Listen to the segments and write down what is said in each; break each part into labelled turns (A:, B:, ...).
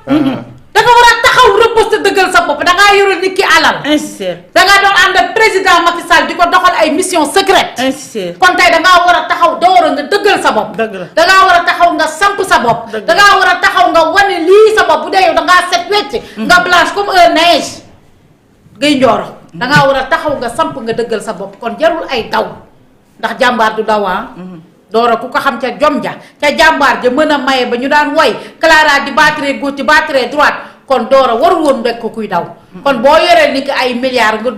A: da nga war a taxaw riposte dëggal sa bopp da ngaa yoroon nit ki alal. da ngaa doon ànd ak président Macky Sall di ko doxal ay mission secrète. kon tey da ngaa war a taxaw Doro nga dëggal sa bopp. da ngaa war a taxaw nga samp sa bopp. da ngaa war a taxaw nga wane lii sa bopp bu dee yow da ngaa set wecc. nga blanche comme un neige. Guèye Ndioro da ngaa war a taxaw nga samp nga dëggal sa bopp kon jarul ay daw ndax jàmbaar du dawaa. Doro ku ko xam ca jom ja ca jàmbaar ja mën a maye ba ñu daan woy Clara di battre gauche di battre droite kon Doro waru woon rek ko kuy daw. kon boo yoree ni ko ay milliards nga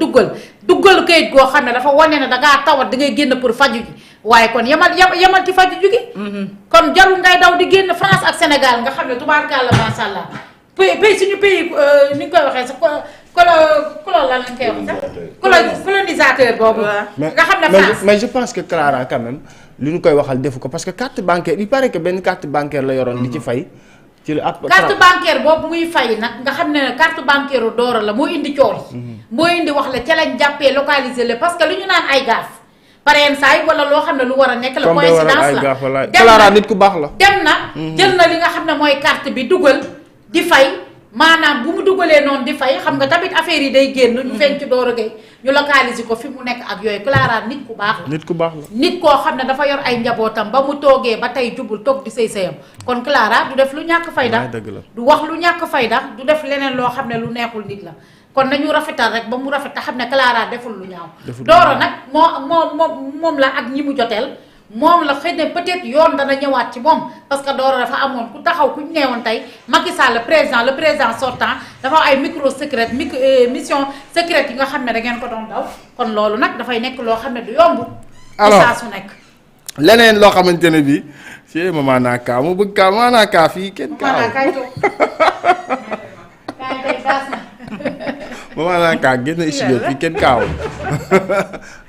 A: duggal kayit goo xam ne dafa wane ne da ngaa tawat da ngay génn pour faju ji waaye kon yamal ci faju ji gi. kon jarul ngay daw di génn France ak Sénégal nga xam ne tubaarkalla macha allah pays suñu pays ni ñu koy waxee sax lan lañ koy wax sax colonisateur boobu. nga xam ne France
B: mais je pense que Clara quand même. li ñu koy waxal defu ko parce que carte bancaire il paraît que benn carte bancaire la yoroon. di ci fay. ci la
A: carte bancaire boobu muy fay nag nga xam ne carte bancaire u Doro la moo indi cool. moo indi wax la ca lañ jàppee localiser le parce que lu ñu naan ay gaaf. pareen saay wala loo xam ne lu war a nekk la. coïncidence la
B: Clara nit ku baax la.
A: dem na jël na li nga xam ne mooy carte bi dugal di fay. maanaam bu mu dugalee noonu di fay xam nga tamit affaire yi day génn. ñu feeñ ci Doro Gueye ñu localiser ko fi mu nekk ak yooyu Clara nit ku baax la.
B: nit ku baax la
A: nit koo xam ne dafa yor ay njabootam ba mu toogee ba tey jubul toog di sëy-sëyam kon Clara du def lu ñàkk fayda. du wax lu ñàkk fayda du def leneen loo xam ne lu neexul nit la. kon nañu rafetal rek ba mu rafet te xam ne Clara deful lu ñaaw. Doro nag moom la ak ñi mu joteel. moom la xëy na peut-être yoon dana ñëwaat ci moom parce que Doro dafa amoon ku taxaw ku ñu neewoon tey Macky Sall le président sortant dafa ay micro secrète mission secrète yi nga xam ne da ngeen ko doon daw kon loolu nag dafay nekk loo xam ne du yomb.
B: alors
A: saa su nekk.
B: leneen loo xamante ne bii si maman naa kaa mu bëgg kaa maman naa kaa fii kenn kaa.
A: maman kay toog kay tey baas na.
B: maman naa kaa génn studio fii kenn kaaw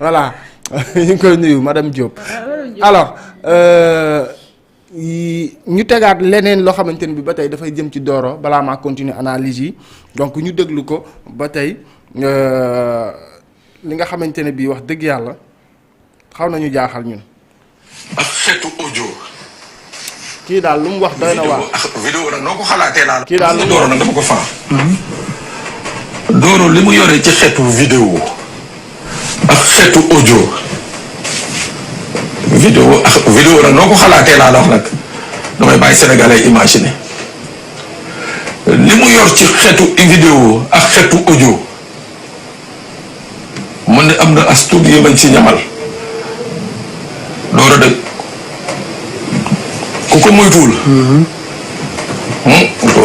B: voilà ñu ngi koy nuyu madame Diop. alors ñu tegaat leneen loo xamante ne bi ba tey dafay jëm ci Doro balaa maa continuer analyse yi donc ñu déglu ko ba tey li nga xamante ne bii wax dëgg yàlla xaw nañu jaaxal ñun.
C: ak xeetu audio.
B: kii daal lu mu wax doy na waar.
C: vidéo nag noo ko xalaatee laa.
B: kii daal lu mu
C: Doro nag dama ko faa. Doro li mu yoree ci xeetu vidéo ak xeetu audio. vidéo nag noo ko xalaatee laa la wax nag damay bàyyi sénégalais imaginer li mu yor ci xeetu vidéo ak xeetu audio mu ne am na as tuut yi mañ si ñamal Doro de ku ko moytuwul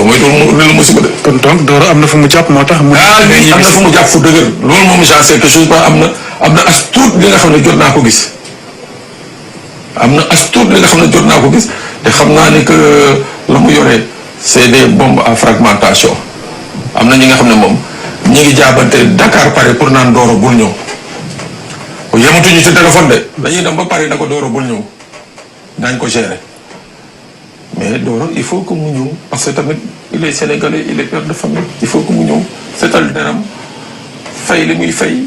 C: moytuwul lu musiba de
D: kon donc Doro am na fu mu jàpp moo tax.
C: am na fu mu jàpp fu dëgër loolu moom j'en sais quelque chose am na as tuut li nga xam ne jot naa ko gis am na as tuut li nga xam ne jot naa ko gis te xam naa ne que la mu yoree c'est des bombes à fragmentation am na ñi nga xam ne moom ñi ngi jaabante Dakar pare pour naan Doro bul ñëw yematuñu ci téléphone de dañuy dem ba pare na ko Doro bul ñëw daañ ko gérer mais Doro il faut que mu ñëw parce que tamit il est sénégalais il est père de famille il faut que mu ñëw seetal deram fay li muy fay.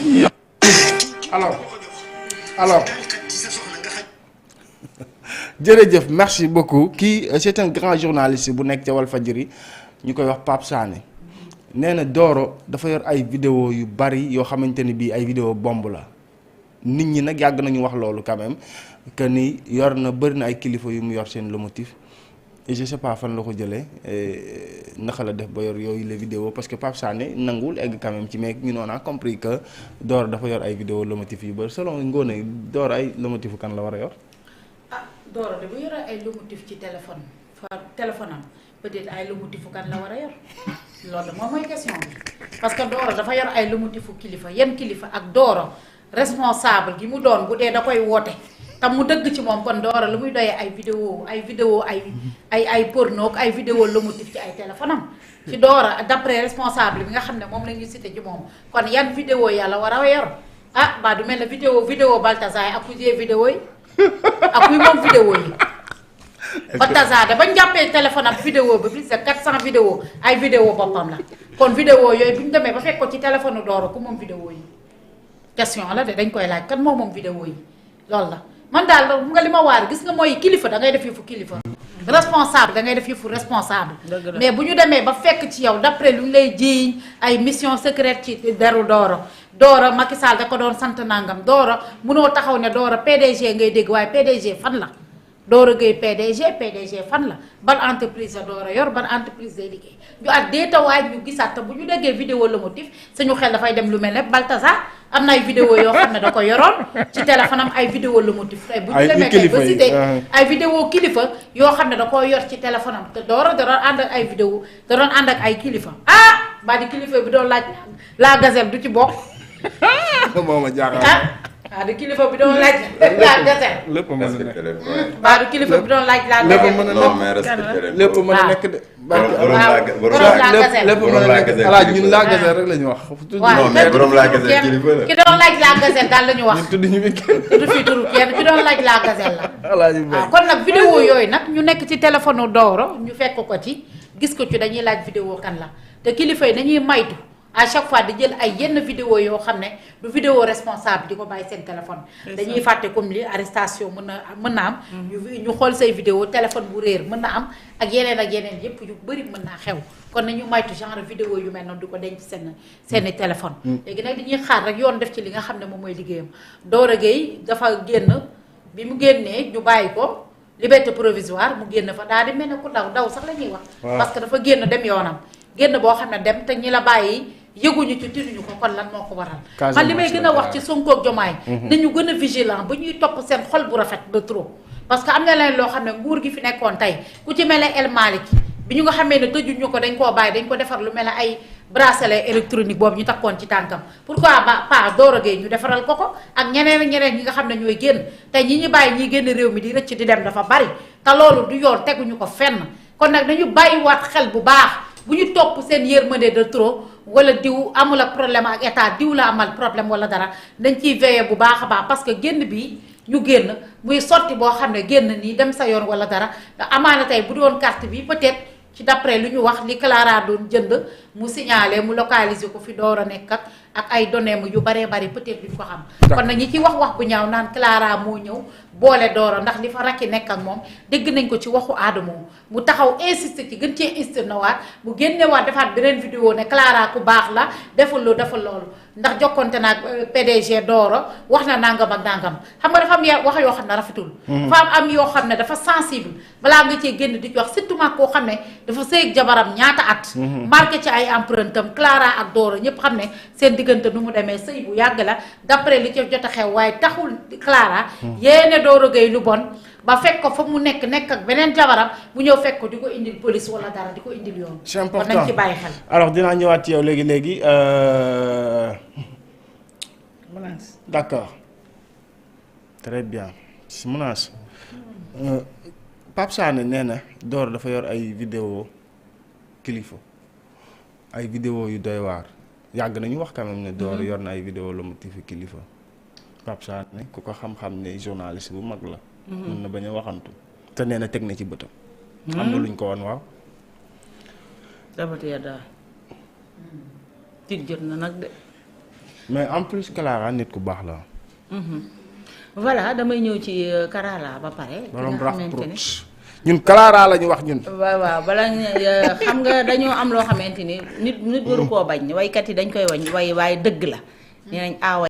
B: alors jërëjëf merci beaucoup kii c'est un grand journaliste bu nekk ca Walfadjri ñu koy wax Pape Sané nee na Doro dafa yor ay vidéo yu bari yoo xamante ni bii ay vidéo bomb la nit ñi nag yàgg nañu wax loolu quand même que ni yor na bëri na ay kilifa yu mu yor seen lomotif et je sais pas fan la ko jëlee naka la def ba yor yooyu les vidéos parce que Pape Sané nanguwul egg quand même ci mais ñun on a compris que Doro dafa yor ay vidéo lomotif yu bëri selon Ngoné Doro ay lomotifu kan la war a yor.
A: Doro de bu yore ay lomotif ci téléphone am peut-être ay lomotifu kan la war a yor loolu moom mooy question bi parce que Doro dafa yor ay lomotifu kilifa yan kilifa ak Doro responsable gi mu doon bu dee da koy woote tam mu dëgg ci moom kon Doro lu muy doyee ay vidéo ay porno ak ay vidéo lomotif ci ay téléphone am ci Doro d'après responsable bi nga xam ne moom la ñuy cité ci moom kon yan vidéo yàlla war a yor ba du mel ne vidéo Balthazar ak kujee vidéo yi ak kuy moom vidéo yi Balthazar da bañ jàppee téléphone ak vidéo ba plus de 400 vidéo ay vidéo boppam la kon vidéo yooyu bu ñu demee ba fekk ko ci téléphone Doro ku moom vidéo yi question la de dañ koy laaj kan moom vidéo yi loolu la man daal nga li ma waar gis nga mooy kilifa da ngay def fu kilifa responsable da ngay def yëfu responsable. mais bu ñu demee ba fekk ci yow d'après lu ñu lay jiiñ ay mission secrète ci deru Doro Macky Sall da ko doon sant nangam Doro munoo taxaw ne Doro PDG ngay dégg waaye PDG fan la. Doro Gueye PDG fan la ban entreprise la Doro yor ban entreprise lay liggéey ñu at déetawaay ñu gisaat te bu ñu déggee vidéo le motif suñu xel dafay dem lu mel ne Balthazar am na ay vidéo yoo xam ne da ko yoroon ci téléphone am ay vidéo le motif tey bu ñu demee tey ba cité ay vidéo kilifa yoo xam ne da koo yor ci téléphone am te Doro da doon ànd ak ay vidéo da doon ànd ak ay kilifa baa di kilifa bi doon laaj la gazelle du ci bokk
B: moom a jaaxal
A: di kilifa bi doon laaj la gazelle
B: lépp mën a nekk
A: baa di kilifa bi doon laaj la
B: gazelle lépp mën a nekk de lépp mën a nekk alaaj ñun la gazelle rek la ñu wax
A: non mais borom la gazelle kilifa la ki doon laaj la gazelle daal la ñu wax
B: ñun tudd ñu fi kenn
A: tudd fi turu kenn ki doon laaj la gazelle la waaw kon nag vidéo yooyu nag ñu nekk ci téléphone Doro ñu fekk ko ci gis ko ci dañuy laaj vidéo kan la te kilifa yi dañuy maytu à chaque fois di jël ay yenn vidéo yoo xam ne du vidéo responsable di ko bàyyi seen téléphone dañuy fàtte comme li arrestation mën na am ñu xool say vidéo téléphone bu réer mën na am ak yeneen yépp yu bëri mën naa xew kon nañu maytu genre vidéo yu mel noonu di ko denc seeni téléphone léegi nag dañuy xaar rek yoon def ci li nga xam ne moom mooy liggéeyam Doro Gueye dafa génn bi mu génnee ñu bàyyi ko liberté provisoire mu génn fa daal di mel ne ku daw sax la ñuy wax parce que dafa génn dem yoonam génn boo xam ne dem te ñi la bàyyi yëguñu ci tiruñu ko kon lan moo ko waral man li may gën a wax ci Sonko ak Diomaye nañu gën a vigilant ba ñuy topp seen xol bu rafet de trop parce que am na leen loo xam ne nguur gi fi nekkoon tey ku ci mel ne El Malick bi ñu nga xamee ne tëjuñu ko dañ koo bàyyi dañ ko defar lu mel ne ay bracelet électronique boobu ñu takkoon ci tànkam pourquoi pas Doro Gueye ñu defaral ko ak ñeneen ñi nga xam ne ñooy génn tey ñi ñu bàyyi ñiy génn réew mi di rëcc di dem dafa bari te loolu du yoon teguñu ko fenn kon nag dañu bàyyiwaat xel bu baax bu ñu topp seen yërmande de trop wala diw amul ak problème ak état diw la amal problème wala dara dañ ciy veiller bu baax a baax parce que génn bi ñu génn muy sotti boo xam ne génn nii dem sa yoon wala dara amaana tey bu doon carte bi peut-être ci d'après lu ñu wax li Clara doon jënd mu signalé mu localiser ko fi Doro nekk ak ay données mu yu baree bari peut-être duñ ko xam kon nag ñi ci wax bu ñaaw naan Clara moo ñëw boole Doro ndax li fa rakki nekk ak moom dégg nañ ko ci waxu Adamo mu taxaw insister ci gën cee insisté na waat mu génnewaat defaat beneen vidéo ne Clara ku baax la defal loolu ndax jokkonte naag PDG Doro wax na nangam ak nangam xam nga dafa am wax yoo xam ne rafetul dafa am yoo xam ne dafa sensible balaa nga cee génn di ci wax surtout koo xam ne dafa sëy ak jabaram ñaata at marqué ci ay empreinte am Clara ak Doro ñëpp xam ne seen diggante nu mu demee sëy bu yàgg la d'après li ci jot a xew waaye taxul Clara yéene Doro Gueye lu bon ba fekk ko fa mu nekk ak beneen jabaram bu ñëw fekk ko di ko indil police wala dara di ko indil yoon.
B: c'est important
A: kon nañ ci bàyyi xel.
B: alors dinaa ñëwaat ci yow léegi menace. D'accord très bien si menace Pape Sané nee na Doro dafa yor ay vidéo kilifa ay vidéo yu doy waar yàgg nañu wax quand même ne Doro yor na ay vidéo la motif kilifa Pape Sané ku ko xam-xam ne journaliste bu mag la. mën na bañ a waxantu. te nee na teg na ci bëtam. am na luñ ko woon waaw.
E: dafa teel daal. tig jot na nag de.
B: mais en plus Clara nit ku baax la.
E: voilà damay ñëw ci Karala ba pare.
B: borom rax ñun Clara la ñu wax ñun.
E: waaw bala xam nga dañoo am loo xamante ni nit waru koo bañ waykat yi dañ koy wañ waaye dëgg la. nee nañ aawa